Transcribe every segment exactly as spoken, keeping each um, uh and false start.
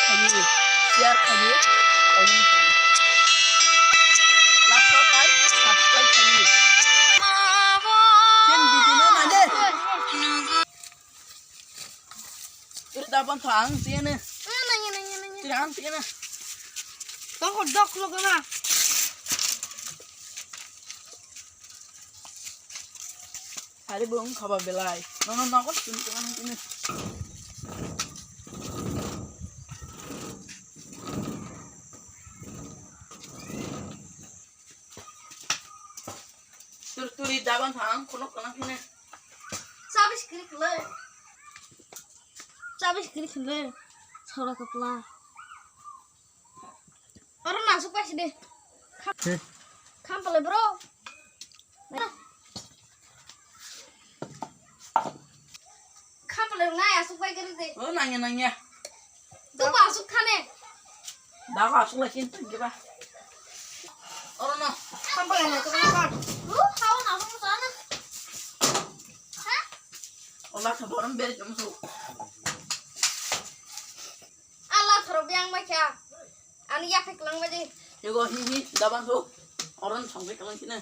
khaidi, share khaidi, comment khaidi. Last o tai subscribe khaidi. Ken video no naidi. Iri da ban thang tiene. Nanya, nanya, nanya. Tira ang tiene. Tong hot dog lo kana. Hari bung khaba belai. Nono nogo sini tuan ini. Tur turi daban thang kono kono kene. Sabis kiri kele. Sabis kiri kele. Sora kapla. Oro nasuk paisi de. Kham-, kham pale bro. Kham pale nai asuk pai kiri de. Oh, nangya, nangya. Tu ba asuk khane. Da ba asuk la chin tu ba. Oro no. Kham pale na tu kan. Lu khao na tu sana. Ha? Ola khabaram ber jom su. Allah tharo biang ma kya. Ani yak phek lang baje. Yugo hi hi daban ho. Oron song phek lang kine.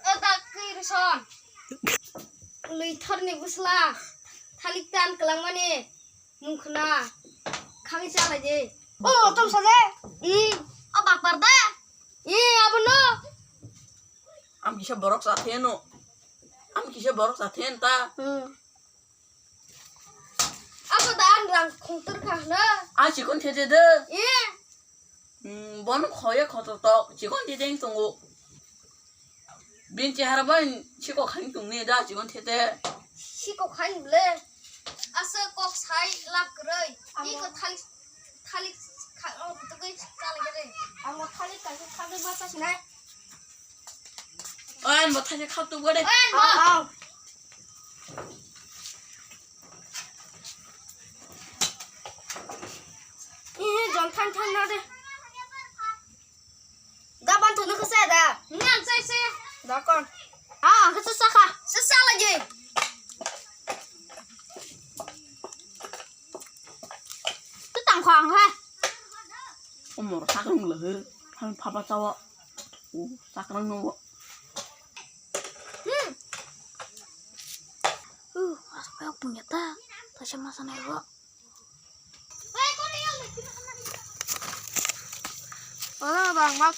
O dak kiri son. Lui thor ni busla. Thalik tan kelang mani. Mungkhna. Khangi chala je. O tom sa je. Hmm. O bakpar da. Ee, abono. Ang kisa borok sa theno. Ang kisa borok sa then ta. Hmm. Abo da ang rang khongtor kha hwno. A chikon thete de. Ee. Hmm, bono khoye khoto to chikon thete tongo. Bin chehara bai chiko khain tongni da chikon thete. Chiko khain ble. Asa kok sai lap kwrwi. Iko thalik, thalik kha-, o, kutugwi chalai khe de. Ang bo thalik kaisa thagwi ma chasinai. Oyan bo thalik khak tubgo de. Oyan bo. Aw, aw. Ih, jon than than na de. Da ban thunu khe saya da. Ni ang chai se. Da kon. Ah, ang khe sa kha. Sa sa lagi. Tu tang kho ang khe. Umor sakrang le he. Thang phapa chawa. U sakrang no. Hmm. Uh, asok punya ta. Ta sama sana ibu. Oro bang mak,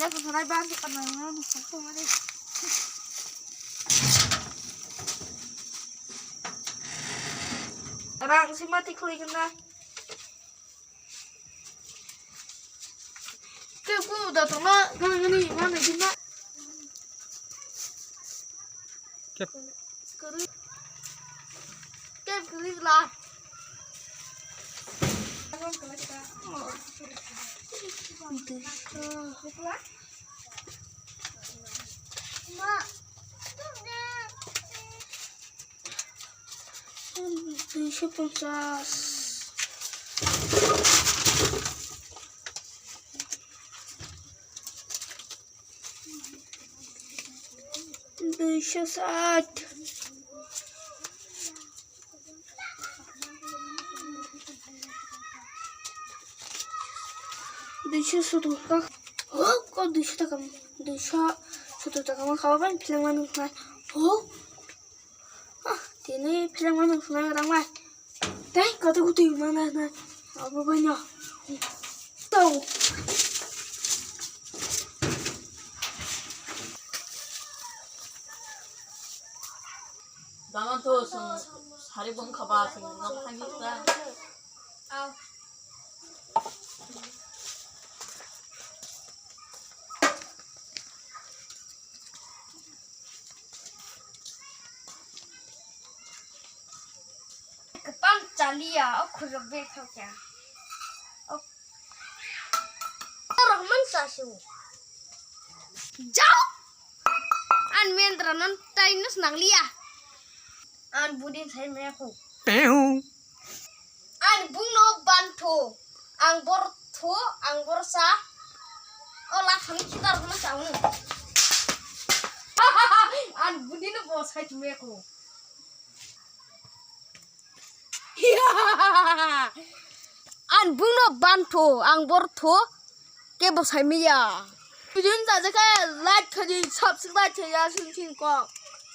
le ko sanai bang ko kanang na ko mari. Rang si mati khuli kena. Ke ku da tong na, nang ni, nang ni na. Kep. Kep klik la. Duiso ponchas. Duiso sat. Duiso sotor taka. Oh, kok duiso taka. Duiso sotor taka ma khaba bai phleng mani khnai. Oh. Ah, tini phleng mani khnai rang bai. Tei kata kutu mana na abo banyo. Tau. Daman to sari bong khaba sing nang thangita. Au. Kwbang chaliya, o khurok bag thok ya. O, o rok man sa su. Jao! An mendra non tai nus nang liya. An budin sai me khu. Pew. Ani bungno ban thu, ang bor thu, ang bor sa. O la thani khitar huma sa unu. Ani buni no bo sai thu me ko. Ang bungno bantho, ang bortho, kebo saimaya. Video no chajakha like khadi, subscribe khaya, sing sing kok.